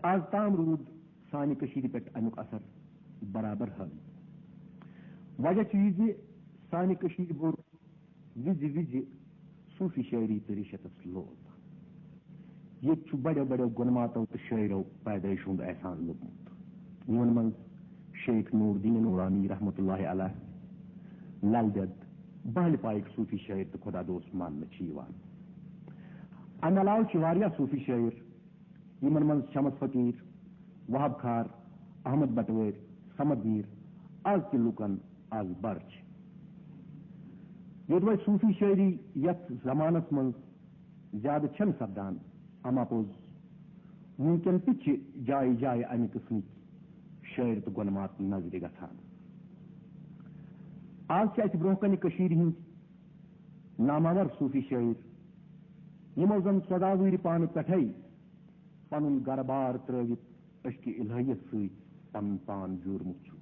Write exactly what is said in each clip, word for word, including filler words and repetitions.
آز تام روٗد سانہِ کٔشیٖرِ پٮ۪ٹھ اَمیُک اثر برابر حٲوی۔ وجہ چھُ یہِ زِ سانہِ کٔشیٖرِ بوٚر وِزِ وِزِ صوٗفی شٲعری تہٕ ریشتس لول۔ ییٚتہِ چھُ بڑیو بڑیو گۄنماتو تہٕ شٲعرو پیدٲیشہِ ہُنٛد احسان لوٚبمُت، یِمن منٛز شیخ نور الدین اورانی رحمتہ اللہ علیہ، لل دٮ۪د، بہلہِ پایِکۍ صوٗفی شٲعر تہٕ خۄدا دوست ماننہٕ چھِ یِوان۔ اَمہِ علاوٕ چھِ واریاہ صوٗفی شٲعر، یِمن منٛز شمس فقیٖر، وہاب کھار، احمد بٹوٲرۍ، صمد میٖر، از تہِ لوٗکن از بر چھِ۔ یوٚدوے صوٗفی شٲعری یتھ زمانس منٛز زیادٕ چھنہٕ سپدان، اما پوٚز وُنکٮ۪ن تہِ چھِ جایہِ جایہِ امہِ قٕسمٕکۍ شٲعر تہٕ گۄنمات نظرِ گژھان۔ از چھِ اسہِ برونٛہہ کنہِ کٔشیٖرِ ہٕنٛدۍ ناماور صوٗفی شٲعر، یِمو زن ژۄداہ وُہرِ پانہٕ پٮ۪ٹھے پنُن گرٕ بار ترٲوِتھ عشقِ الہیت سۭتۍ پنُن پان جوٗرمُت چھُ۔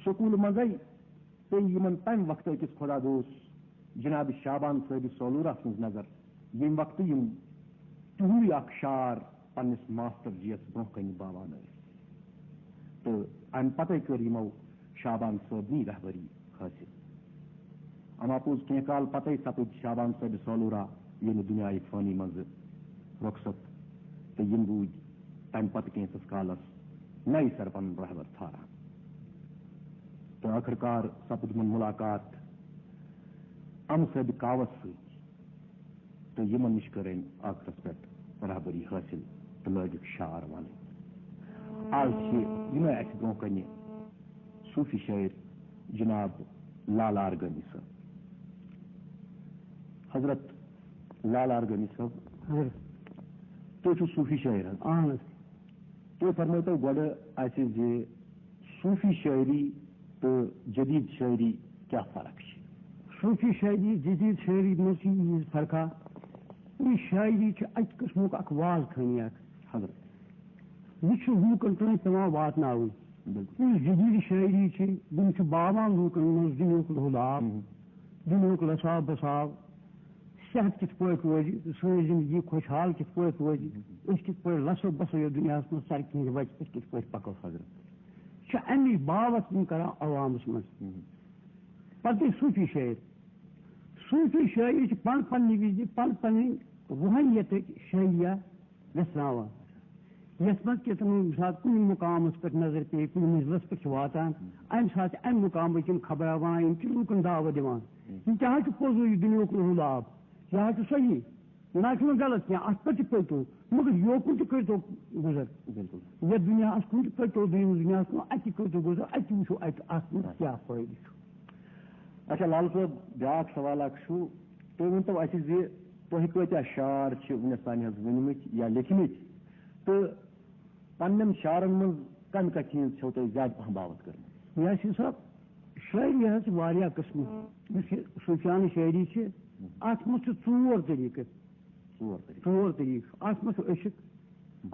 سکوٗلہٕ منٛزے پیٚیہِ یِمن تمہِ وقتہٕ أکِس خۄدا دوست جناب شابان صٲبِ سولورہ سٕنٛز نظر، ییٚمہِ وقتہٕ یِم تِہُنٛدُے اکھ شعر پننِس ماسٹر جِیَس برونٛہہ کنہِ باوان ٲسۍ۔ تہٕ امہِ پتے کٔر یِمو شابان صٲبنی رہبری حٲصِل۔ اما پوٚز کینٛہہ کال پتے سپٕدۍ شابان صٲبِ سولورہ ییٚمہِ دُنیاہہِ فٲنی منٛزٕ رۄخصت، تہٕ یِم روٗدۍ تمہِ پتہٕ کینٛژس کالس نَیہِ سرٕ پنُن رہبر ژھاران۔ تہٕ ٲخٕر کار سپُد یِمن مُلاقات امہٕ صٲبِ کاوس سۭتۍ، تہٕ یِمن نِش کٔر أمۍ ٲخرس پٮ۪ٹھ رہبری حٲصِل تہٕ لٲگِکھ شعر ونٕنۍ۔ از چھِ یِمے اسہِ برونٛہہ کنہِ صوٗفی شٲعر جناب لال آرگٲمی صٲب۔ حضرت لال آرگٲمی صٲب، حضرت۔ تُہۍ چھِو صوٗفی شٲعر حظ؟ اہن حظ۔ تُہۍ فرمٲیتو گۄڈٕ اسہِ زِ صوٗفی شٲعری تہٕ جدید شٲعری کیٛاہ فرق چھِ؟ صوٗفی شٲعری، جدید شٲعری منٛز چھِ ییٖژ فرقا، یہِ شٲعری چھِ اَکہِ قٕسمُک اکھ واز خٲنی اکھ۔ حضرت۔ یہِ چھُ لوٗکن تام پٮ۪وان واتناوٕنۍ۔ بِلکُل۔ یُس جدید شٲعری چھِ، یِم چھِ باوان لوٗکن منٛز دُنیہُک لُہُلاب، مہم۔ دُنیہُک لساب بساب، صحت کِتھ پٲٹھۍ روزِ، سٲنۍ زندگی خۄشحال کِتھ پٲٹھۍ روزِ، أسۍ کِتھ پٲٹھۍ لَسو بَسو یَتھ دُنیاہَس منٛز، سرکہِ ہِنٛدِ وَتہِ پٮ۪ٹھ کِتھ پٲٹھۍ پَکو۔ حضرت۔ چھِ اَمی باوَتھ یِم کَران عوامَس منٛز۔ مہم۔ پَتہٕ گٔے صوٗفی شٲعر۔ صوٗفی شٲعر چھِ پَنہٕ پَنٕنہِ وِزِ پَنہٕ پَنٕنۍ روحٲنیتٕچ شٲعری ویژھراوان۔ یَتھ منٛز کہِ تِم ییٚمہِ ساتہٕ کُنہِ مُقامَس پٮ۪ٹھ نظر پیٚیہِ، کُنہِ منزلَس پٮ۪ٹھ چھِ واتان، اَمہِ ساتہٕ چھِ اَمہِ مُقامٕکۍ یِم خبراوان، یِم چھِ لوٗکَن دعوت دِوان۔ یہِ کیٛاہ حظ چھُ پوٚزُے یہِ دُنیاہُک لُہُلاب؟ یہِ حظ چھُ صحیح۔ نہ چھُنہٕ غلط کینٛہہ، اَتھ پٮ۪ٹھ تہِ پٔکِو، مگر یوکُن تہِ کٔرۍتو گُزر۔ بِلکُل۔ یَتھ دُنیاہَس کُن تہِ پٔکِو، دوٚیمِس دُنیاہَس کُن، اَتہِ تہِ کٔرۍتو گُزر، اَتہِ وٕچھو اَتہِ اَتھ منٛز کیٛاہ فٲیدٕ چھُ۔ اچھا لال صٲب، بیٛاکھ سوال اَکھ چھُ، تُہۍ ؤنۍتو اَسہِ زِ تۄہہِ کۭتیٛاہ شعر چھِ وٕنِس تام حظ ؤنۍمٕتۍ یا لیکھمٕتۍ، تہٕ پننٮ۪ن شعرن منٛز کمہِ کتھِ ہٕنٛز چھَو تۄہہِ زیادٕ پہم باوتھ کٔرمٕژ؟ یاسین صٲب، شٲعری حظ چھِ واریاہ قٕسمہٕ۔ یُس یہِ صوٗفیانہٕ شٲعری چھِ، اَتھ منٛز چھِ ژور طریٖقہٕ۔ ژور طریٖقہٕ۔ ژور طریٖقہٕ۔ اَتھ منٛز چھُ عشق،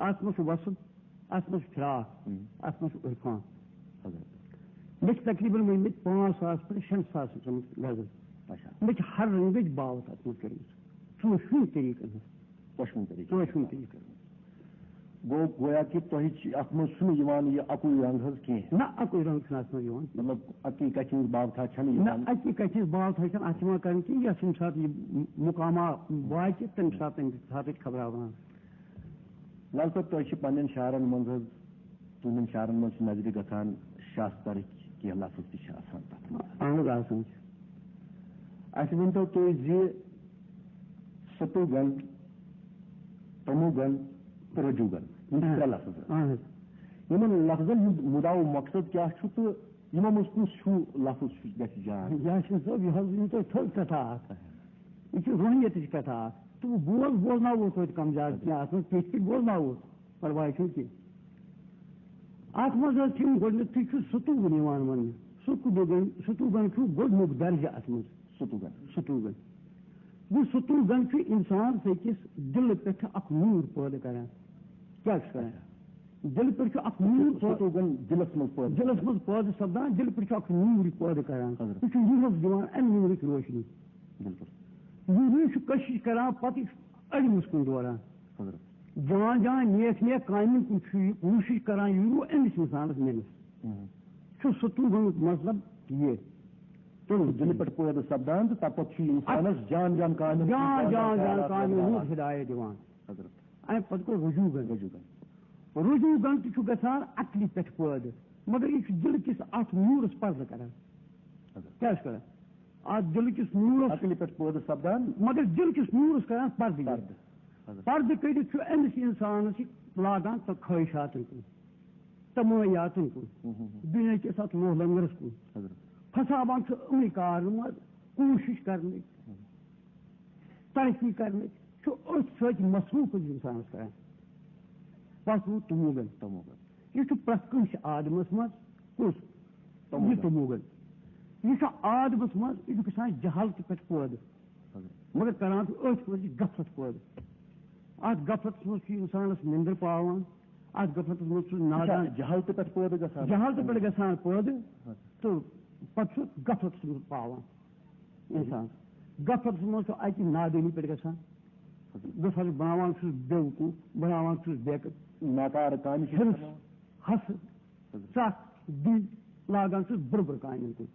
اَتھ منٛز چھُ وصل، اَتھ منٛز چھُ فراق، ہم۔ اَتھ منٛز چھُ عرفان۔ حضرت۔ مےٚ چھِ تقریٖباً ؤنۍمٕتۍ پانٛژھ ساس پٮ۪ٹھ شیٚن ساسَن تامَتھ غزل۔ اچھا۔ مےٚ چھِ ہر رنٛگٕچ باوتھ اَتھ منٛز کٔرمٕژ۔ ژوٚشوٕنی طریٖقَن ہٕنٛز۔ ژۄشوٕنی طریٖقہٕ۔ ژۄشوٕنی طریٖقہٕ۔ گوٚو، گویا کہِ تۄہہِ چھِ اَتھ منٛز چھُنہٕ یِوان یہِ اَکُے رنٛگ حظ کینٛہہ۔ نہ، اَکُے رنٛگ چھُنہٕ اَتھ منٛز یِوان۔ مطلب، اَکی کَتھِ ہٕنٛز باوتھا چھَنہٕ نہ، یِوان۔ اَکی کَتھِ ہٕنٛز باوتھا چھَنہٕ اَتھ یِوان کَرنہٕ کینٛہہ، یَتھ ییٚمہِ ساتہٕ یہِ مُقامہ واتہِ، تَمہِ ساتہٕ، تَمہِ ساتہٕ چھِ خبراوان۔ لال صٲب، تۄہہِ چھِ پنٛنٮ۪ن شعرَن منٛز حظ، تُہٕنٛدٮ۪ن شعرَن منٛز چھِ نظرِ گژھان شاسترٕکۍ کینٛہہ لفظ تہِ چھِ آسان تَتھ منٛز۔ اَہَن حظ، آسان چھِ۔ اَسہِ ؤنۍتو تُہۍ زِ ستوگن، تموگن تہٕ رجوگن، یِم چھِ آ۔ ترٛےٚ لفظ۔ اہن حظ۔ یِمن لفظن ہُنٛد مُدا و مقصد کیٛاہ چھُ تہٕ یِمو منٛز کُس ہیوٗ لفظ چھُ، گژھِ جان؟ یاسین صٲب، یہِ حظ ؤنِو تۄہہِ تھٔز کتھا اکھ۔ یہِ چھِ روحنیتٕچ کتھا اکھ۔ تہٕ بہٕ بوز-، بوزناوو توتہِ کم زیادٕ کینٛہہ، اتھ منٛز پیٚٹھۍ پیٚٹھۍ بوزناوو، پرواے چھُنہٕ کینٛہہ۔ اتھ منٛز حظ چھِ یِم گۄڈٕنیتھٕے چھُ ستوگن یِوان وننہٕ۔ ستوگن، ستوگن چھُ گۄڈٕنیُک درجہٕ اتھ منٛز۔ ستوگن۔ ستوگن۔ گوٚو، ستوگن چھُ اِنسان سٕنٛدِس دِلہٕ پٮ۪ٹھ اکھ نوٗر پٲدٕ کران۔ کیٛاہ چھُ کران؟ دِلہٕ پٮ۪ٹھ چھُ اکھ نوٗر پٲ-، ستوگن دِلس منٛز پٲدٕ۔ دِلس منٛز پٲدٕ سپدان، دِلہٕ پٮ۪ٹھ چھُ اکھ نوٗر پٲدٕ کران۔ حضرت۔ یہِ چھُ روحس دِوان اَمہِ نوٗرٕچ روشنی۔ بِلکُل۔ یہِ روح چھُ کشش کران، پتہٕ یہِ چھُ اَڑِ منٛز کُن دوران۔ حضرت۔ جان جان نیک نیک کامٮ۪ن کُن چھُ یہِ کوٗشِش کران، یہِ روٗ أمِس اِنسانَس مِلِس۔ ہُم۔ چھُ سُہ تُہُنٛد مطلب یہِ۔ تُہُنٛد دِلہِ پٮ۪ٹھ پٲدٕ سپدان تہٕ تَمہِ پَتہٕ چھُ یہِ اِنسانَس جان جان کامٮ۪ن کُن جان جان جان جان خیالات کامٮ۪ن ہُنٛد واتناوان۔ ہِدایت دِوان۔ حضرت۔ اَمہِ پَتہٕ گوٚو رجوٗع گنٛج۔ رجوٗع گنٛج۔ رجوٗع گنٛج تہِ چھُ گژھان عقلہِ پٮ۪ٹھ پٲدٕ، مگر یہِ چھُ دِلہٕ کِس اَتھ نوٗرَس پَردٕ کران۔ حضرت۔ کیٛاہ چھُ کران؟ اَتھ دِلہٕ کِس نوٗرَس عقلہِ پٮ۪ٹھ پٲدٕ سپدان۔ مگر دِلہٕ کِس نوٗرَس کران پَردٕ یہِ۔ پَردٕ۔ حضرت۔ پَردٕ کٔرِتھ چھُ أمِس اِنسانَس یہِ لاگان تہٕ خٲہِشاتَن کُن، تَمٲیاتَن کُن، ہُم، ہُم، ہُم۔ دُنیا کِس اَتھ لوہ لنگرَس کُن۔ حضرت۔ پھساوان چھُ أمنٕے کارَن منٛز کوٗشِش کرنٕچ، ہُم۔ ترقی کرنٕچ، چھُ أتھۍ سۭتۍ مصروٗف أکِس اِنسانَس کران۔ پَتہٕ روٗد تموگن۔ تموگن۔ یہِ چھُ پرٛٮ۪تھ کٲنٛسہِ آدمَس منٛز کُس؟ تموگن۔ یہِ تموگن۔ یہِ چھُ آدمَس منٛز، یہِ چھُ گژھان جہالتہٕ پٮ۪ٹھ پٲدٕ۔ حضرت۔ مگر کران چھُ أتھۍ منٛز یہِ غفلت پٲدٕ۔ اَتھ غفلتَس منٛز چھُ اِنسانَس نِندٕر پاوان، اَتھ غفلتَس منٛز چھُ نادان۔ اچھا، جہالتہٕ پٮ۪ٹھ پٲدٕ گژھان۔ جہالتہٕ پٮ۪ٹھ گژھان پٲدٕ، حضرت۔ تہٕ پَتہٕ چھُ غفلتَس منٛز پاوان اِنسان۔ غفلتَس منٛز چھُ اَتہِ نادٲنی پٮ۪ٹھ گژھان۔ حضرت۔ گژھان چھُ، بَناوان چھُس بیوقوٗف، بَناوان چھُس بیکہٕ۔ ناکارٕ کامہِ چھِ حِرص، کران۔ حسد، حضرت۔ ژکھ، دِل لاگان چھُس بُرٕ بُرٕ کامٮ۪ن کُن۔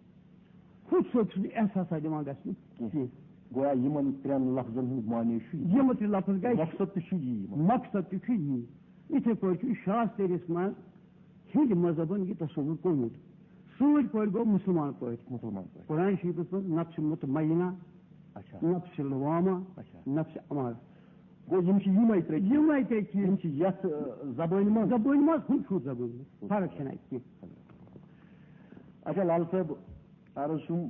خود سوچ چھُنہٕ احساسا دِوان گژھنہٕ کینٛہہ۔ کینٛہہ۔ گویا یِمن ترٛٮ۪ن لفظن ہُنٛد معنی چھُ یہِ۔ یِم تہِ لفظ گٔے، مقصد تہِ چھُ یی یِمن۔ مقصد تہِ چھُ یی۔ یِتھے پٲٹھۍ چھُ شاسترِس منٛز ہیٚنٛدۍ مذہبن یہِ تصوُر کوٚرمُت۔ سٲنۍ پٲٹھۍ گوٚو مُسلمان پٲٹھۍ۔ مُسلمان پٲٹھۍ۔ قرآن شریٖفس منٛز نفس مطمئنہ، اچھا۔ نفس لوامہ، اچھا۔ نفس امارہ۔ گوٚو، یِم چھِ یِمے ترٛےٚ چیٖز۔ یِمے ترٛےٚ چیٖز۔ یِم چھِ یَتھ، آ، زبٲنۍ منٛز۔ زبٲنۍ منٛز ہُہ چھُ زبٲنۍ منٛز۔ فرق چھَنہٕ اَتہِ کینٛہہ۔ اچھا، لال صٲب، عرض چھُم،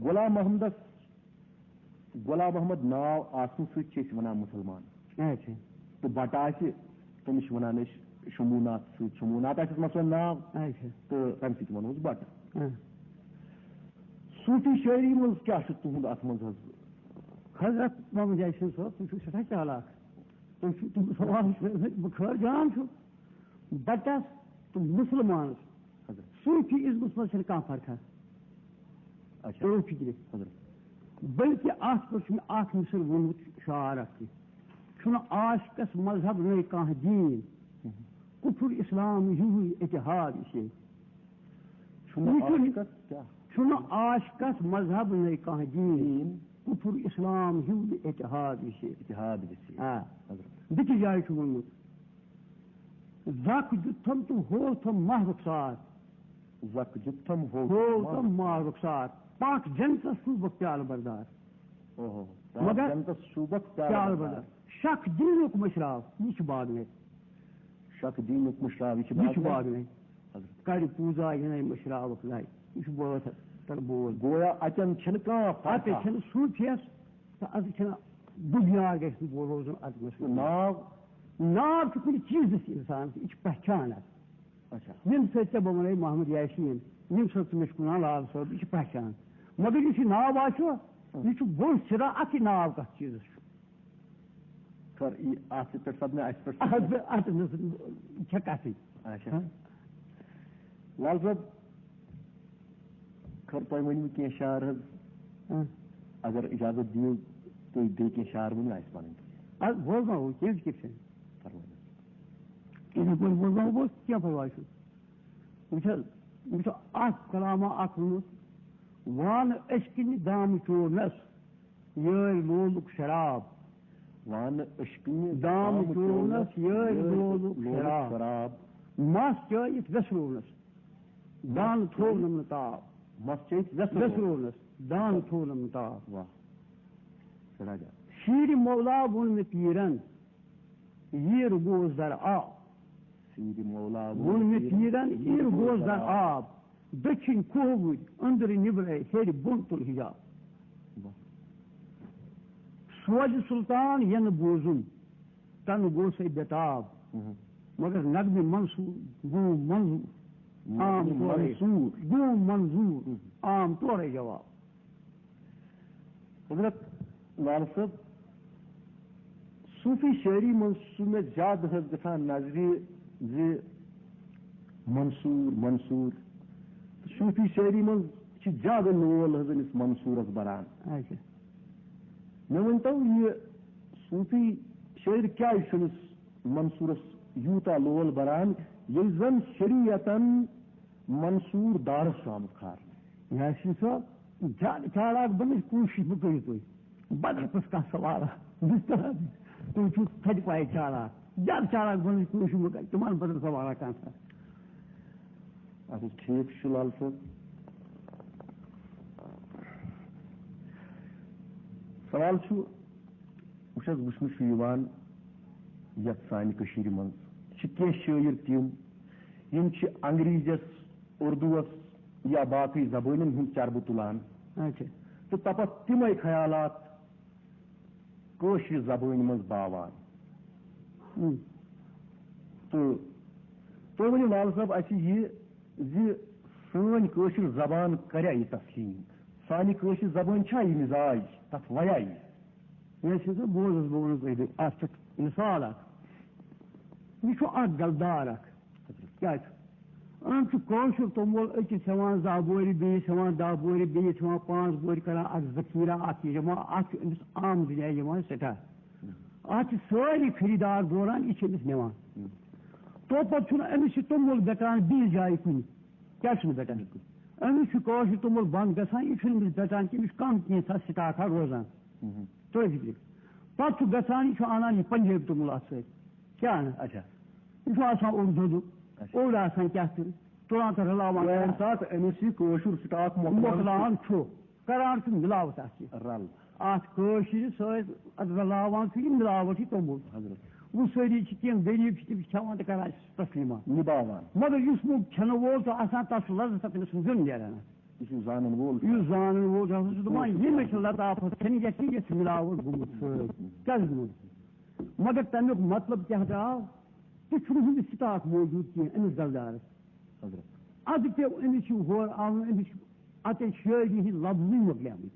غلام محمدس، غلام محمد ناو آسنہٕ سۭتۍ چھِ أسۍ وَنان مُسلمان۔ اچھا۔ تہٕ بَٹہٕ آسہِ، تٔمِس چھِ وَنان أسۍ شمبوٗناتھ سۭتۍ، شمبوٗناتھ آسٮ۪س مثلاً ناو، اچھا۔ تہٕ تَمہِ سۭتۍ وَنوس بَٹہٕ۔ آ۔ صوٗفی شٲعری منٛز کیٛاہ چھُ تُہُنٛد اَتھ منٛز حظ؟ حضرت محمد یاسین صٲب، تُہۍ چھِو سٮ۪ٹھاہ چالاک۔ تُہۍ چھِو، تُہُنٛد سوال چھُ، بہٕ خٲر جان چھُ۔ بَٹَس تہٕ مُسلمانَس، حضرت۔ صوٗفی ازمَس منٛز چھَنہٕ کانٛہہ فرقا۔ اچھا۔ تُلِو فِکرِ۔ حضرت۔ بلکہِ اَتھ پٮ۪ٹھ چھُ مےٚ اَکھ مِثال ووٚنمُت، شعار اَکھ تہِ۔ چھُنہٕ عاشقَس مذہب نَے کانٛہہ دیٖن، ہُم۔ کُفُر اِسلام ہیوٗ اتحاد یہِ چھُ۔ چھُنہٕ یہِ چھُنہٕ، عاشقَس کیٛاہ؟ چھُنہٕ عاشقَس مذہب نَے کانٛہہ دیٖن، دیٖن۔ کُفُر اِسلام ہیوٗ اتحاد یہِ چھُ۔ اتحاد یہِ چھُ۔ آ۔ حضرت۔ بیٚکِس جایہِ چھُ ووٚنمُت، زَکھ دیُتتھم تہٕ ہووتھم ماہ رُخسار۔ زَکھ دیُتتھم ہووتھم ہووتھم ماہ۔ ماہ رُخسار۔ پاک جنتس شوٗبکھ پیالہٕ بردار۔ اوہو۔ پاک مگر جنتس شوٗبکھ پیالہٕ پیالہٕ بردار۔ بردار۔ شک دیٖنُک مٔشراو، یہِ چھُ باغ نَے۔ شک دیٖنُک مٔشراو، یہِ چھُ یہِ چھُ باغ نَے۔ باغ نَے۔ حضرت۔ کَرِ پوٗزا یہِ نَے مٔشراوکھ نَے۔ یہِ چھُ بٲتھ، تَلہٕ بول۔ گویا اَتٮ۪ن چھِنہٕ کانٛہہ فرقا۔ اَتٮ۪ن چھِنہٕ صوٗفیَس تہٕ اَتھ چھِنہٕ بُگیار گژھِ نہٕ بول روزُن اَتھ منٛز۔ ناو؟ ناو چھُ کُنہِ چیٖزَس اِنسانَس، یہِ چھِ پہچان اَتھ۔ اچھا۔ ییٚمہِ سۭتۍ ژےٚ بہٕ وَنَے محمد یاسین، ییٚمہِ سۭتۍ ژٕ مےٚ چھُکھ وَنان لال صٲب، یہِ چھُ پہچان۔ مگر یُس یہِ ناو آسیو، ہُم۔ یہِ چھُ بوٚڑ سِرا اَتھ یہِ ناو کَتھ چیٖزَس چھُ۔ خٲر، یہِ اَتھ پٮ۪ٹھ سَپدِ نہٕ اَسہِ پٮ۪ٹھ۔ اَتھ پٮ۪ٹھ، اَتھ منٛز چھےٚ کَتھٕے۔ اچھا۔ ہاں۔ لال صٲب، خٲر، تۄہہِ ؤنِو کینٛہہ شعر حظ۔ ہاں۔ اگر اِجازت دِیِو، تُہۍ بیٚیہِ کینٛہہ شعر ؤنِو اَسہِ پَنٕنۍ۔ اَدٕ بوزناوو، کینٛہہ فِکِر چھَنہٕ۔ فرمٲیِو۔ یِتھَے پٲٹھۍ بوزناوو بہٕ، کینٛہہ پَرواے چھُنہٕ۔ وٕچھ حظ، مےٚ چھُ اَکھ کلامہ اَکھ ووٚنمُت، وانہٕ أچھ کِنہِ دامہٕ چورنَس، یٲرۍ لولُک شراب۔ وانہٕ أچھ کِنہِ دامہٕ دامہٕ چورنَس، چورنَس، یٲرۍ یٲرۍ لولُک لولُک شراب۔ شراب۔ مَس چٲیِتھ وٮ۪سروونَس، دانہٕ تھوونَم نہٕ تاو۔ مَس چٲیِتھ وٮ۪سروو۔ وٮ۪سروونَس، دانہٕ تھوونَم نہٕ تاو۔ واہ۔ سٮ۪ٹھاہ جان۔ شیٖرِ مولا ووٚن مےٚ پیٖرَن، ییٖر گوس در آو۔ شیٖرِ مولا ووٚن مےٚ پیٖرَن، ییٖر گوس در آو۔ دٔچھِنۍ کھووٕرۍ، أنٛدرٕ نیٚبرَے، ہیٚرِ بۄن تُل حِجاب۔ واہ۔ سوزِ سُلطان یَنہٕ بوزُن، تَنہٕ گوسَے بے تاب۔ مگر نغمِ منصور گوم منظور، عام نغمِ طورے۔ منصور۔ گوم منظور، عام طورے جواب۔ حضرت لال صٲب، صوٗفی شٲعری منٛز چھُ مےٚ زیادٕ حظ گژھان نظرِ زِ منصور، منصور۔ تہٕ صوٗفی شٲعری منٛز چھِ زیادٕ لول حظ أمِس منصورَس بَران۔ اچھا۔ مےٚ ؤنۍتو یہِ، صوٗفی شٲعر کیٛازِ چھُنہٕ منصوٗرس یوٗتاہ لول بران، ییٚلہِ زن شریعتن منصوٗر دارس چھُ آمُت کھارنہٕ؟ یاسین صٲب، زیادٕ چالاک بننٕچ کوٗشِش مہٕ کٔرِو تُہۍ۔ بدل کُس کانٛہہ سوالہ، بِسترا دِتھ۔ تُہۍ چھِو تھدِ پایہِ چالاک۔ زیادٕ چالاک بننٕچ کوٗشِش مہٕ کٔرِو، تِمن بدل سوالہ کانٛہہ سا۔ اَدٕ حظ، ٹھیٖک چھُ، لال صٲب۔ سوال چھُ، وٕچھ حظ، وٕچھنہٕ چھُ یِوان یَتھ سانہِ کٔشیٖرِ منٛز چھِ کینٛہہ شٲعر تِم، یِم چھِ انگریزیَس، اردوٗوَس یا باقٕے زبٲنٮ۪ن ہُنٛد چربہٕ تُلان اچھا۔ تہٕ تَپَتھ تِمَے خیالات کٲشرِ زبٲنۍ منٛز باوان۔ ہم۔ تہٕ تُہۍ ؤنِو لال صٲب اَسہِ یہِ زِ سٲنۍ کٲشِر زبان کَریا یہِ تسلیٖم؟ سانہِ کٲشِر زبٲنۍ چھا یہِ مِزاج، تَتھ وَیا یہِ؟ یہِ حظ چھُ سُہ بوز حظ، بہٕ وَنو تۄہہِ بیٚیہِ اَتھ پٮ۪ٹھ مِثال اَکھ۔ یہِ چھُ اَکھ گَلہٕ دار اَکھ۔ کیٛاہ چھُ؟ أمۍ چھُ کٲشُر توٚمُل أکِس ہٮ۪وان دَہ بورِ، بیٚیِس ہٮ۪وان دَہ بورِ، بیٚیِس ہٮ۪وان پانٛژھ بورِ، کَران اَکھ ذخیٖرہ، اَکھ یہِ جمع، اَتھ چھُ أمِس آمدنی یِوان سٮ۪ٹھاہ۔ اَتھ چھِ سٲری خریٖدار دوران، یہِ چھِ أمِس نِوان۔ تو پَتہٕ چھُنہٕ أمِس یہِ توٚمُل بٮ۪ٹان بیٚیِس جایہِ کُنہِ۔ کیٛازِ چھُنہٕ بٮ۪ٹان؟ أمِس چھُ کٲشُر توٚمُل بنٛد گژھان، یہِ چھُنہٕ أمِس بٮ۪ٹان کینٛہہ، أمِس چھُ کَم کینٛژھا سِٹاکھا روزان۔ مہم۔ تُہۍ فِکرِ۔ پَتہٕ چھُ گژھان، یہِ چھُ اَنان یہِ پنجٲبۍ توٚمُل اَتھ سۭتۍ۔ کیٛاہ اَنان؟ اچھا۔ یہِ چھُ آسان اوٚڑ دۄدُک، اچھا۔ اوٚڑ آسان کیٛاہ تہٕ تُلان تہٕ رَلاوان۔ ییٚمہِ ساتہٕ أمِس یہِ کٲشُر سِٹاک مۄکلان چھُ، مۄکلان چھُ، کران چھُ مِلاوَٹھ اَتھ سۭتۍ۔ رَل۔ اَتھ کٲشرِ سۭتۍ اَتھ رَلاوان چھُ یہِ مِلاوَٹھ یہِ توٚمُل۔ حضرت۔ وۄنۍ سٲری چھِ، کینٛہہ غریٖب چھِ، تِم چھِ کھٮ۪وان تہٕ کران چھِ تسلیٖما۔ نِباوان۔ مگر یُس وۄنۍ کھٮ۪نہٕ وول چھُ آسان، تَس چھُ لذت تٔمِس سُنٛد زیُن نیران۔ یُس یہِ زانَن وول چھُ۔ یُس زانَن وول چھُ آسان، سُہ چھُ دَپان، یہِ مےٚ چھِ لطافت کھٮ۪نہٕ، یَتھ چھِ یَتھ مِلاوَٹھ گوٚمُت سۭتۍ۔ کیٛازِ گوٚمُت؟ مگر تَمیُک مطلب کیٛاہ درٛاو؟ تہِ چھُنہٕ ہُمِس سِٹاک موجوٗد کینٛہہ أمِس گَلدارَس۔ حضرت۔ اَدٕ پیوٚو أمِس یہِ ہورٕ آوُن، أمِس چھُ اَتٮ۪ن شٲعری ہِنٛدۍ لفظٕے مۄکلیمٕتۍ۔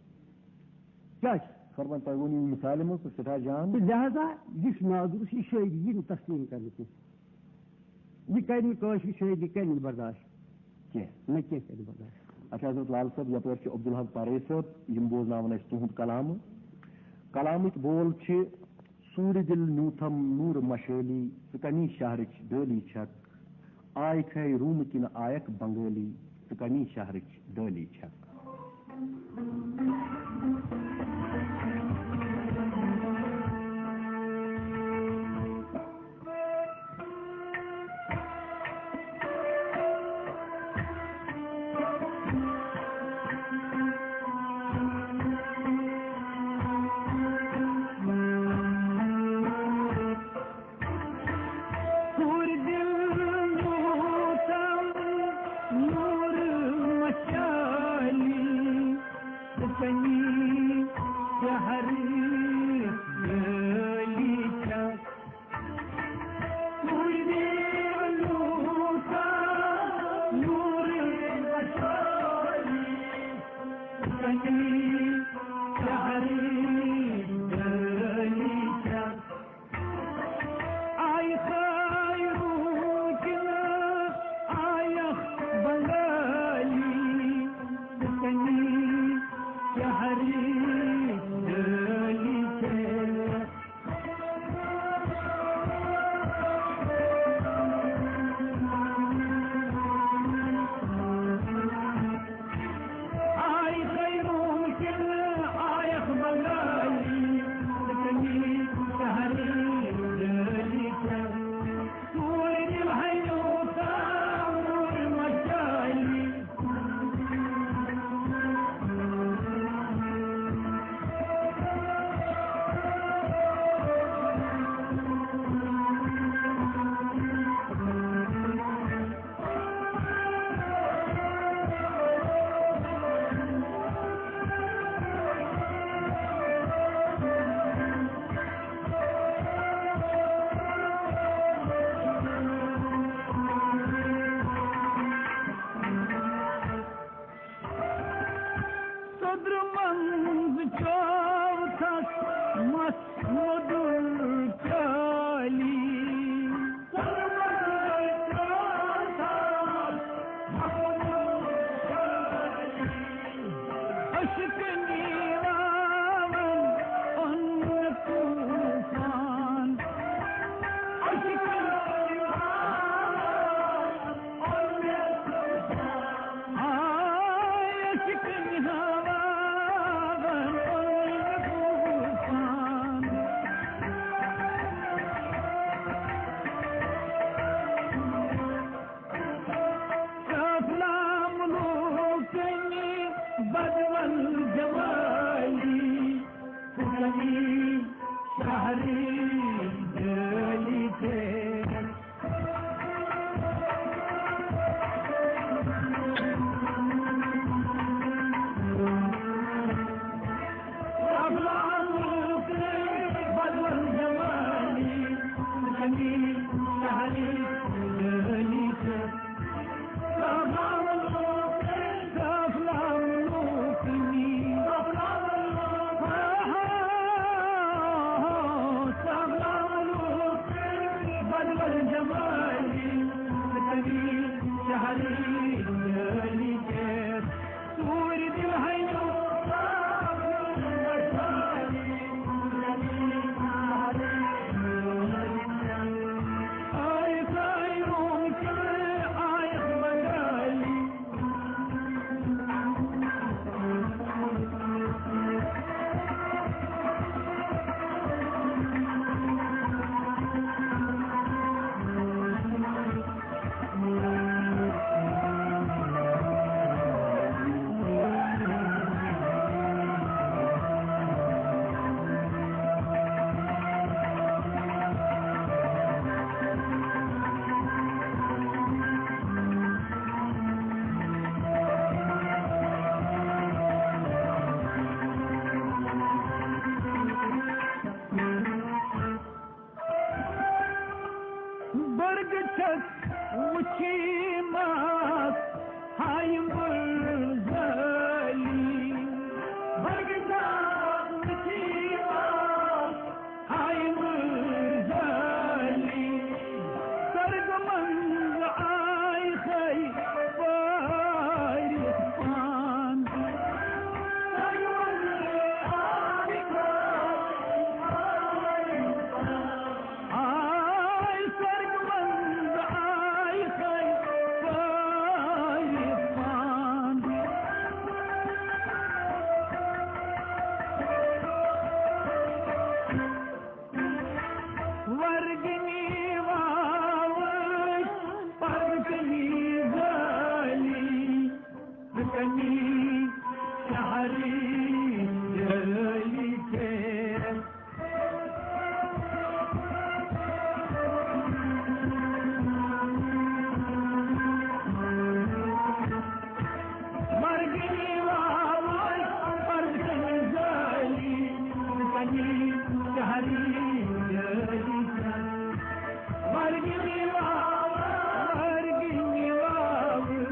کیٛاہ چھِ؟ فرمان تۄہہِ ووٚنوُ یہِ مِثالہِ منٛز تہٕ سٮ۪ٹھاہ جان۔ تہٕ لہذا یہِ چھُ نادُرُست، یہِ شٲعری یی نہٕ تسلیٖم کرنہٕ کینٛہہ۔ یہِ کرِ نہٕ کٲشرِ شٲعری، یہِ کرِ نہٕ برداشت کینٛہہ۔ نہ کینٛہہ کرِ برداشت۔ اچھا حضرت لال صٲب، یپٲرۍ چھُ عبدالحق پارے صٲب، یِم بوزناوَن اَسہِ تُہُنٛد کلامہٕ۔ کلامٕکۍ بول چھِ، سوٗرِ دِل نیوٗتھم نوٗرٕ مشٲلی، ژٕ کمی شہرٕچ ڈٲلی چھکھ۔ آے کھے روٗمہٕ کِنہٕ آیکھ بنگٲلی، ژٕ کمی شہرٕچ ڈٲلی چھکھ۔ برگ چھس وچھی ماس ہایم زالی۔ برگ چھس وچھی ماس ہایم زالی۔ سرگ منز آئی خی پاری پان۔ آے سرگ منز آے سرگ پٲرِ پان۔ ورگنی واوٕچ پرگنی زٲلی۔ کنی شہری جلی کے۔ مرگی واوی پرزن زالی، کنی شہری جلی کے۔ مرگی واوی، مرگی واوی۔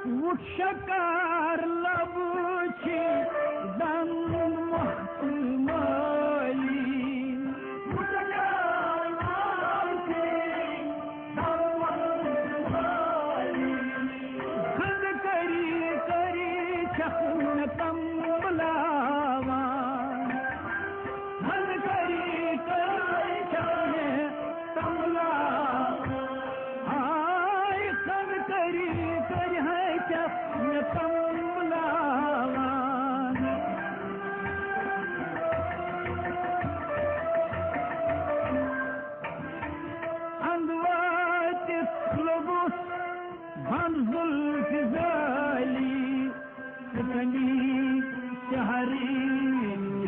وُچھ شکار لبہٕ چھِ دنٛد مۄختہٕ مٲلی۔ وُچھ شکار لبہٕ چھِ دنٛد مۄختہٕ مٲلی۔ خنٛد کٔری کٔری چھکھ مےٚ تم بُلاوان۔ خنٛد کٔری کٔری چھکھ مےٚ تم بُلاوان۔ ہاے خنٛد کٔری کٔری ہے چھکھ مےٚ تم بُلاوان۔ اندٕ وٲتِتھ لوٚگُس بنٛد زُلفہِ زٲلی۔ سکنی شہری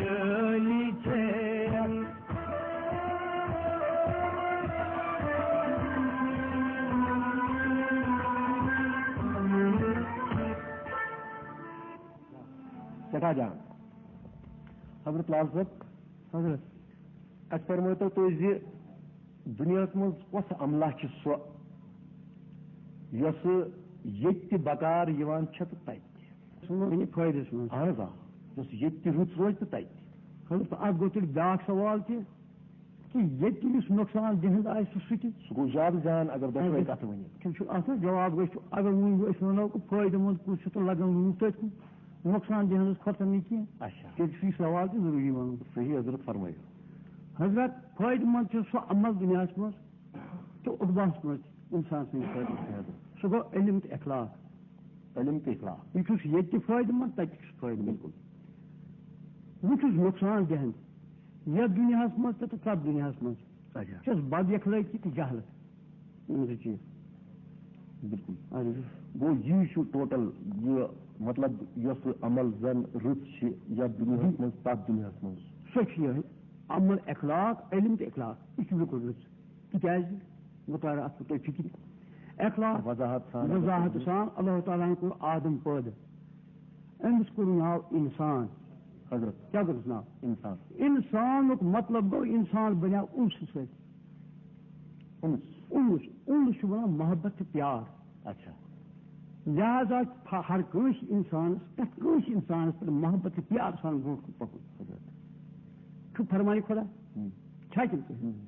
جٲلی چھے۔ سٮ۪ٹھاہ جان۔ حضرت لال صٲب، حضرت۔ اَسہِ فرمٲیتو تُہۍ زِ دُنیاہَس منٛز کۄس املاک چھِ سۄ، یۄسہٕ ییٚتہِ تہِ بکار یِوان چھےٚ تہٕ تَتہِ تہِ؟ سون یہِ فٲیدَس منٛز۔ اَہَن حظ، آ۔ یۄس ییٚتہِ تہِ رٕژ روزِ تہٕ تَتہِ تہِ۔ حضرت، اَتھ گوٚو تیٚلہِ بیٛاکھ سوال تہِ۔ تہٕ ییٚتہِ یُس نۄقصان دِہُنٛد آسہِ، سُہ تہِ۔ سُہ گوٚو زیادٕ جان، اگر دۄشوے کتھٕ ؤنِو۔ تِم چھِ اَتھ منٛز جواب گٔژھِتھ۔ اگر وۄنۍ أسۍ وَنو کہِ فٲیدٕ مند کُس چھُ تہٕ لگان لوٗکھ تٔتھۍ کُن، نۄقصان دِہنٛدس کھۄتہٕ نہٕ کینٛہہ۔ اچھا۔ تیٚلہِ چھُ یہِ سوال تہِ ضروٗری وَنُن۔ صحیح حضرت، فرمٲیِو۔ حضرت، فٲیدٕ مند چھُ سُہ عمل دُنیاہَس منٛز تہٕ عقباہَس منٛز تہِ اِنسان سٕنٛدِ خٲطرٕ۔ سُہ گوٚو علم تہٕ اخلاق۔ علم تہٕ اخلاق۔ یہِ چھُس ییٚتہِ تہِ فٲیدٕ مند، تَتہِ تہِ چھُس فٲیدٕ مند۔ بِلکُل۔ وۄنۍ چھُس نۄقصان دِہَن یَتھ دُنیاہَس منٛز تہٕ، تہٕ تَتھ دُنیاہَس منٛز۔ اچھا۔ چھَس بد اخلٲقی تہٕ جہلت۔ یِم زٕ چیٖز۔ بِلکُل۔ اَہَن حظ۔ گوٚو یی چھُ ٹوٹل یہِ، مطلب، یۄس عمل زَن رٕژ چھِ یَتھ دُنیاہَس منٛز، تَتھ دُنیاہَس منٛز۔ سۄ چھِ یِہوٚے عمل، اخلاق، علم تہٕ اخلاق۔ یہِ چھُ بِلکُل رٕژ۔ تِکیٛازِ؟ بہٕ تَرٕ اَتھ پٮ۪ٹھ تۄہہِ فِکرِ۔ اخلاق وضاحت سان۔ وضاحت سان۔ اللہ تعالیٰ ہَن کوٚر آدم پٲدٕ۔ أمِس کوٚر ناو اِنسان۔ حضرت۔ کیٛاہ کوٚرُس ناو؟ اِنسان۔ اِنسانُک مطلب گوٚو، اِنسان بَنیو اُنسہٕ سۭتۍ۔ اُنس۔ اُنس۔ اُنس چھُ وَنان محبت تہٕ پیار۔ اچھا۔ لہذا چھُ ہر کٲنٛسہِ اِنسانَس، پرٛٮ۪تھ کٲنٛسہِ اِنسانَس پٮ۪ٹھ محبت تہٕ پیار سان برٛونٛٹھ کُن پَکُن۔ حضرت۔ چھُ فرمانے خۄدا؟ ہُم۔ چھا کِنہٕ کِہیٖنۍ؟ ہُم۔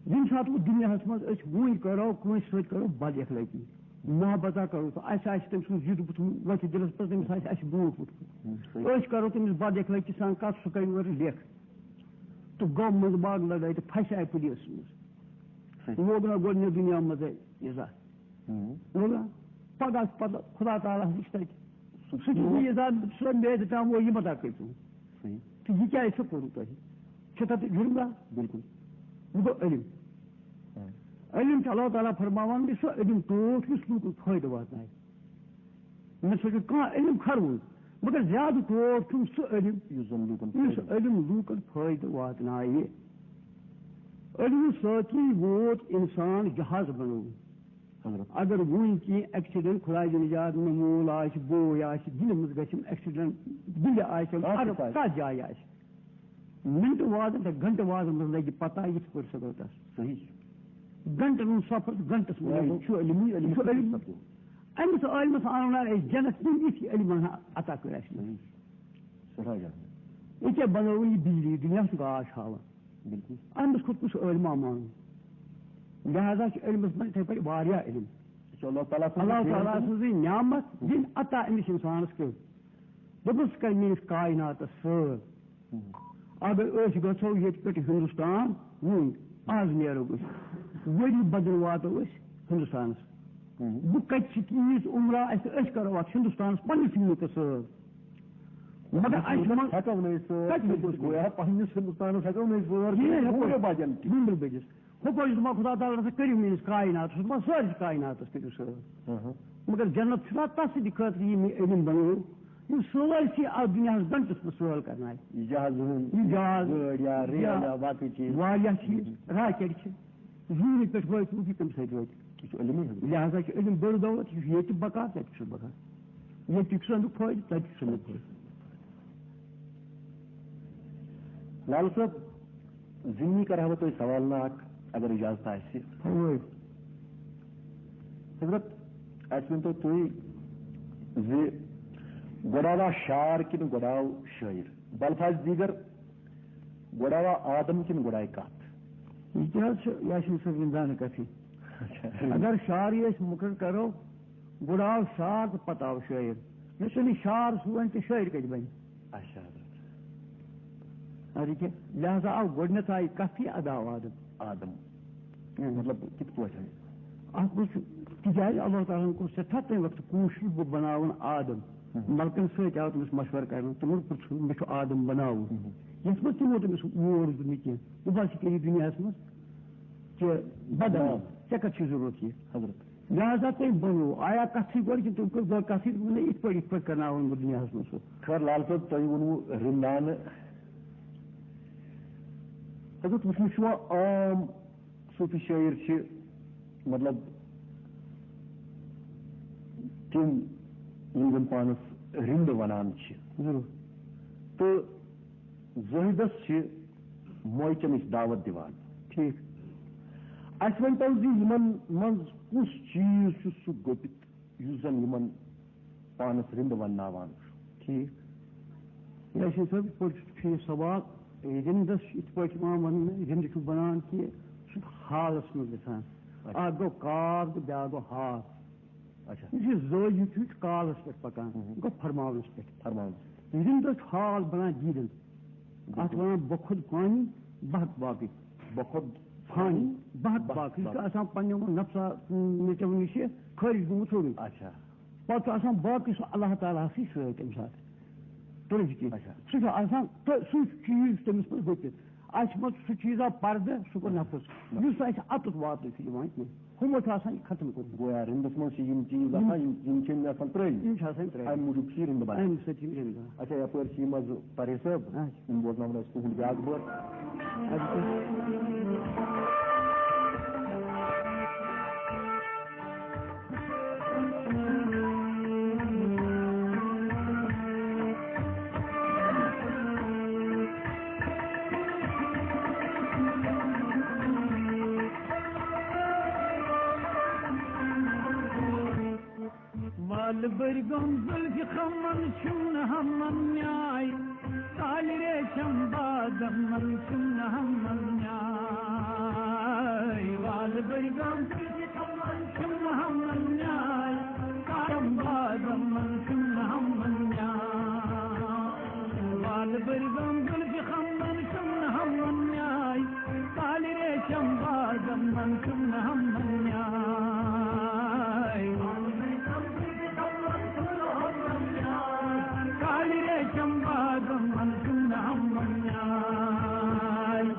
ییٚمہِ ساتہٕ وۄنۍ دُنیاہَس منٛز أسۍ وۄنۍ کَرو، کٲنٛسہِ سۭتۍ کَرو بد اخلٲقی، محبتہ کَرو، تہٕ اَسہِ آسہِ تٔمۍ سُنٛد زِٹھ بُتھ وۄتھِ دِلَس پٮ۪ٹھ، تٔمِس آسہِ اَسہِ برونٛٹھ وُچھمُت۔ ہُم، صحیح۔ أسۍ کَرو تٔمِس بد اخلٲقی سان کَتھ، سُہ کَرِ اورٕ لیکھ۔ تہٕ گوٚو منٛزٕ باگ لڑٲے تہٕ پھسے پُلیٖسَس منٛز۔ صحیح۔ لوگ نہ گۄڈٕنیتھ دُنیا منٛزے عزت۔ ہُم۔ لوگ نہ؟ پگاہ چھُ پتہٕ خدا تعالیٰ ہَس نِش تَتہِ۔ سُہ سُہ چھُ یہِ عزت، سُہ میدِ تام وۄنۍ یہِ متا کٔرِو۔ صحیح۔ تہٕ یہِ کیٛازِ چھُ کوٚرمُت تۄہہِ؟ چھُ تَتھ جُرم گژھان؟ بِلکُل۔ یہِ گوٚو علم۔ ہاں۔ علم چھُ اللہ تعالیٰ فرماوان، یہِ سُہ علم ٹوٹھ یُس لوٗکَن فٲیدٕ واتنایہِ۔ مےٚ سۭتۍ چھُ کانٛہہ علم کھرٕوُن، مگر زیادٕ ٹوٹھ چھُم سُہ علم، یُس زَن لوٗکَن یُس فٲیدٕ۔ علم لوٗکَن فٲیدٕ واتنایہِ۔ علمہٕ سۭتی ووت اِنسان جہاز بَنووُن۔ حضرت۔ اگر وُنہِ کینٛہہ ایکسیڈنٹ، خداے دِنہٕ یاد، مےٚ مول آسہِ، بوے آسہِ، دِلہِ منٛز گژھِ ایکسیڈنٹ، دِلہِ آسہِ، کانٛہہ تہِ اگر آسہِ۔ کَتھ جایہِ آسہِ، مِنٹہٕ وادَن تہٕ گھنٹہٕ وادَن منٛز لَگہِ پَتہ یِتھ پٲٹھۍ سۄ گٔے تَس۔ صحیح۔ گھنٹَن ہُنٛد سفر، گھنٹَس منٛز۔ یہِ چھُ علمٕے، علم یہِ چھُ علم۔ سَپدُن۔ أمِس عٲلمَس آو نہٕ أسۍ جنت، تٔمۍ یُس یہِ علم عطا کٔر اَسہِ۔ صحیح۔ سٮ۪ٹھاہ جان۔ یہِ کیٛاہ بَنٲوٕن یہِ بجلی؟ دُنیا چھُ گاش ہاوان۔ بِلکُل۔ أمِس کھۄتہٕ کُس عٲلما مانُن؟ لہذا چھُ علمَس منٛز یِتھَے پٲٹھۍ واریاہ علم۔ یہِ چھُ اللہ تعالیٰ سٕنٛز اللہ تعالیٰ نعمت۔ سٕنٛزٕے نعمت، ییٚمۍ عطا أمِس اِنسانَس کٔر۔ دوٚپُن، ژٕ کر میٲنِس کائناتس سٲر۔ ہم۔ اگر أسۍ گژھو ییٚتہِ پٮ۪ٹھ ہندوستان، وُنۍ آز نیرو أسۍ، ؤری بدل واتو أسۍ ہندوستانس۔ ہم۔ بہٕ کتہِ چھِ تیٖژ عمرہ اَسہِ، أسۍ کرو اتھ ہندوستانس پننِس مُلکس سٲر۔ مگر اَسہِ منٛز ہٮ۪کو نہٕ أسۍ سٲر۔ کتہِ ہٮ۪کو أسۍ؟ گویا پننِس ہندوستانس ہٮ۪کو نہٕ أسۍ سٲر کِہیٖنۍ کٔرِتھ، ہٮ۪کو پوٗرٕ نہٕ۔ بجن تہِ۔ بِلکُل بجس۔ ہُپٲرۍ چھُ دَپان خۄدا تعالیٰ ہسا کٔرِو میٲنِس کائناتَس، ہُہ چھُ دَپان سٲرسٕے کائناتَس کٔرِو سٲر۔ اہم۔ مگر جنت چھُنہ تَس سۭتۍ خٲطرٕ یہِ مےٚ علم بنوو، یِم سٲرسٕے اَتھ دُنیاہَس گنٹَس منٛز سٲل کرناوِ۔ یہِ جہازٕ ہُنٛد، یہِ جہاز، گٲڑۍ یا ریل یا یا باقٕے چیٖز۔ واریاہ چیٖز، راکٹ چھِ، زوٗنہِ پٮ۪ٹھ وٲتۍ، وُنہِ تہِ تَمہِ سۭتۍ وٲتۍ۔ یہِ چھُ علمٕے حظ۔ لہذا چھُ علم بٔڑ دولت، یہِ چھُ ییٚتہِ بکار، تَتہِ چھُنہٕ بکار۔ ییٚتہِ چھُ اَمیُک فٲیدٕ، تَتہِ چھُ اَمیُک فٲیدٕ۔ لال صٲب، زِمنی کرٕ ہا بہٕ تۄہہِ سوال ناکھ، اگر اجازت آسہِ۔ فرمٲیِو۔ حضرت، اَسہِ ؤنۍتو تُہۍ زِ گۄڈٕ آوا شعر کِنہٕ گۄڈٕ آو شٲعر؟ بلفاظ دیٖگر، گۄڈٕ آوا آدم کِنہٕ گۄڈٕ آیہِ کتھ؟ یہِ تہِ حظ چھُ یاسین صٲب سٕنٛدِ زانہِ کتھِ۔ اچھا۔ اگر شعرٕے أسۍ مُقرر کرو، گۄڈٕ آو شعر تہٕ پتہٕ آو شٲعر۔ یُس نہٕ شعر سون تہٕ شٲعر کتہِ بنہِ؟ اچھا حضرت۔ اَدٕ کیٛاہ؟ لہذا آو گۄڈٕنیتھ آیہِ کتھ یہِ ادا آو آدم۔ آدم۔ اۭں۔ مطلب کِتھ پٲٹھۍ؟ اتھ منٛز چھُ، تِکیٛازِ اللہ تعالیٰ ہن کوٚر سٮ۪ٹھاہ تَمہِ وقتہٕ کوٗشِش بہٕ بناوَن آدم۔ اۭں۔ ملکن سۭتۍ آو تٔمِس مشورٕ کرنہٕ، تِمن پرٛژھُن، مےٚ چھُ آدم بناوُن۔ اۭں۔ یتھ منٛز تِمو تٔمِس ووٹ دیُت نہٕ کینٛہہ، بہٕ باسہِ کٔرِو دُنیاہس منٛز کہِ بدل، نعم۔ ژےٚ کتھ چھُے ضروٗرت یہِ؟ حضرت۔ لہذا تٔمۍ بنوو، آیا کتھٕے گۄڈٕ کِنہٕ تٔمۍ کٔر گۄڈٕ کتھٕے، دوٚپُن، نہ، یِتھ پٲٹھۍ، یِتھ پٲٹھۍ کرناوَن بہٕ دُنیاہَس منٛز سُہ۔ خٲر، لال صٲب، تۄہہِ ووٚنوُ رِنٛدانہٕ۔ حضرت، وٕچھمُت چھُوا، عام صوٗفی شٲعر چھِ، مطلب، تِم یِم زَن پانَس رِنٛدٕ وَنان چھِ۔ ضروٗر۔ تہٕ زٲہدَس چھِ مویہِ چٮ۪نٕچ دعوت دِوان۔ ٹھیٖک۔ اَسہِ ؤنۍتو زِ یِمَن منٛز کُس چیٖز چھُ سُہ گوٚبِتھ یُس زَن یِمَن پانَس رِنٛدٕ وَنناوان چھُ؟ ٹھیٖک۔ یاسین صٲب، یِتھ پٲٹھۍ چھُ ٹھیٖک سوال۔ رِندَس چھُ یِتھ پٲٹھۍ یِوان وَننہٕ، رِندٕ چھُ بَنان کہِ سُہ چھُ حالَس منٛز گژھان۔ اچھا۔ اَکھ گوٚو کاف تہٕ بیٛاکھ گوٚو ہاف۔ اچھا۔ یُس یہِ زٲوِج چھُ، یہِ چھُ کالَس پٮ۪ٹھ پَکان، مہم۔ گوٚو فرماونَس پٮ۪ٹھ۔ فرماونَس۔ رِندَس چھُ حال بَنان دیٖدَن۔ اَتھ بِلکُل۔ وَنان بۄخُد پانی، بَہَت باقٕے۔ بۄخُد پانی، بَہَت بَہَت باقٕے۔ یہِ چھُ باقٕے۔ آسان پنٛنیو نفسا، نیٚچوِ نِش خٲرِج گوٚمُت سورُے۔ اچھا۔ پتہٕ چھُ آسان باقٕے سُہ اللہ تعالیٰ ہسٕے سۭتۍ تَمہِ ساتہٕ۔ تُلِتھ کِنۍ۔ اچھا۔ سُہ چھُ آسان تہٕ سُہ چیٖز تٔمِس منٛز ؤپِتھ۔ اَسہِ منٛز سُہ چیٖزا پردٕ، سُہ گوٚو نفس۔ نفس۔ یُس اَسہِ اَتُتھ واتنہٕ چھُ یِوان کینٛہہ۔ ہُمو چھُ آسان یہِ ختم کوٚرمُت۔ گویا رِندَس منٛز چھِ یِم چیٖز یِم آسان، یِم، یِم چھِ أمۍ آسان ترٛٲومٕتۍ۔ یِم چھِ آسان ترٛٲومٕتۍ۔ اَمہِ موٗجوٗب چھِ یہِ رِندٕ بَنان۔ اَمہِ سۭتۍ چھِ یِم رِندٕ بَنان۔ اچھا، یَپٲرۍ چھِ یِم حظ پرے صٲب۔ اچھا۔ یِم بوزناوَن اَسہِ تُہُنٛد بیٛاکھ بٲتھ۔ وال برگم زلف خمن چون ہمن نیای، کال ریشم بادمن چون ہمن نیای۔ وال برگم زلف خمن چون ہمن نیای، کالم بادمن چون ہمن نیای۔ وال برگم زلف خمن چون ہمن نیای، کال ریشم بادمن چون ہمن نیای۔ کال ریشم بادمن چون ہمن نیای۔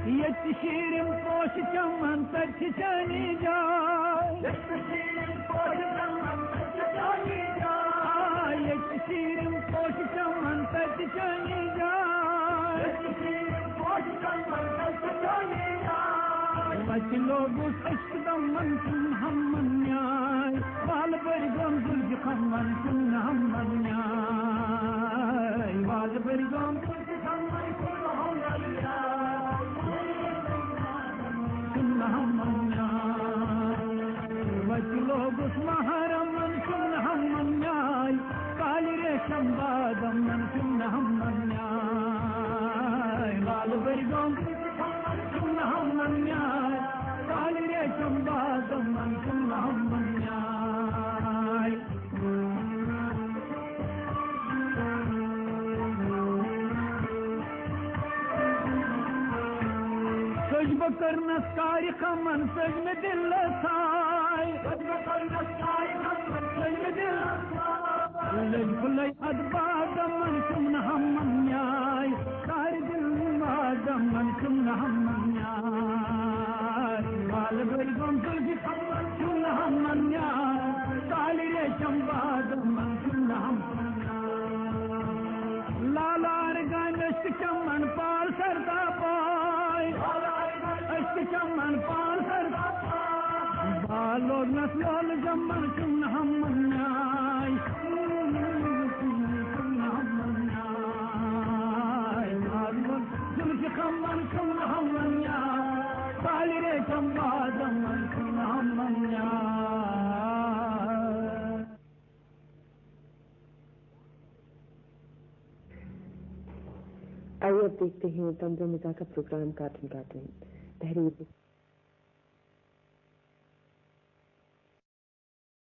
ییٚتہِ چھِ شیٖرِن پوشہِ چمن، تَتہِ چھِ چٲنی جاے۔ ییٚتہِ چھِ شیٖرِن پوشہِ چمن، تَتہِ چھِ چٲنی جاے۔ ییٚتہِ چھِ شیٖرِن پوشہِ چمن، تَتہِ چھِ چٲنی جاے۔ ییٚتہِ چھِ شیٖرِن پوشہِ چمن، تَتہِ چھِ چٲنی جاے۔ وَتہِ لوگُس عشق دمن، چھُم ہمن نیاے۔ وال بٔرۍ گوٚم زُلفہِ خمن، چھُم ہمن نیاے۔ وال بٔرۍ گوٚم وَتہِ لوگُس محرمن، چھُم ہمن نیاے۔ کالہِ ریشم بادمن، چھُم ہمن نیاے۔ لال بٔرۍ گوٚم، چھُم ہمن نیاے۔ کالہِ ریشم بادمن، چھُم ہمن نیاے۔ سٔج بہٕ کٔرنَس کارِ کمن، سٔج مےٚ دِلس ساے۔ سٔج مےٚ کٔرنَس کارِ کمن، سٔج مےٚ دِلس ساے۔ لٔج پھُلے اَتھ بادمن، چھُم نہٕ ہمن نیاے۔ کارِ دِل بادمن، چھُم نہٕ ہمن نیاے۔ لال بٔرۍ گوٚم زُلفہِ خمن، چھُم نہٕ ہمن نیاے۔ کالہِ ریشم بادمن، چھُم نہٕ ہمن نیاے۔ لالار گامہِ أسۍ تہِ چمن پال سردا پاے۔ أسۍ تہِ چمن پال سردا پاے۔ بال لوگنس لول جمن، چھُم نہٕ ہمن نیاے۔ چھُم نہٕ ہمن نیاے۔ بال لوگ زُلفہِ خمن، چھُم نہٕ ہمن نیاے۔ کالہِ ریشم بادمن، چھُم نہٕ ہمن نیاے۔ आइए अब देखते हैं तंबू मिज़ा का प्रोग्राम कार्टून कार्टून। तहरीर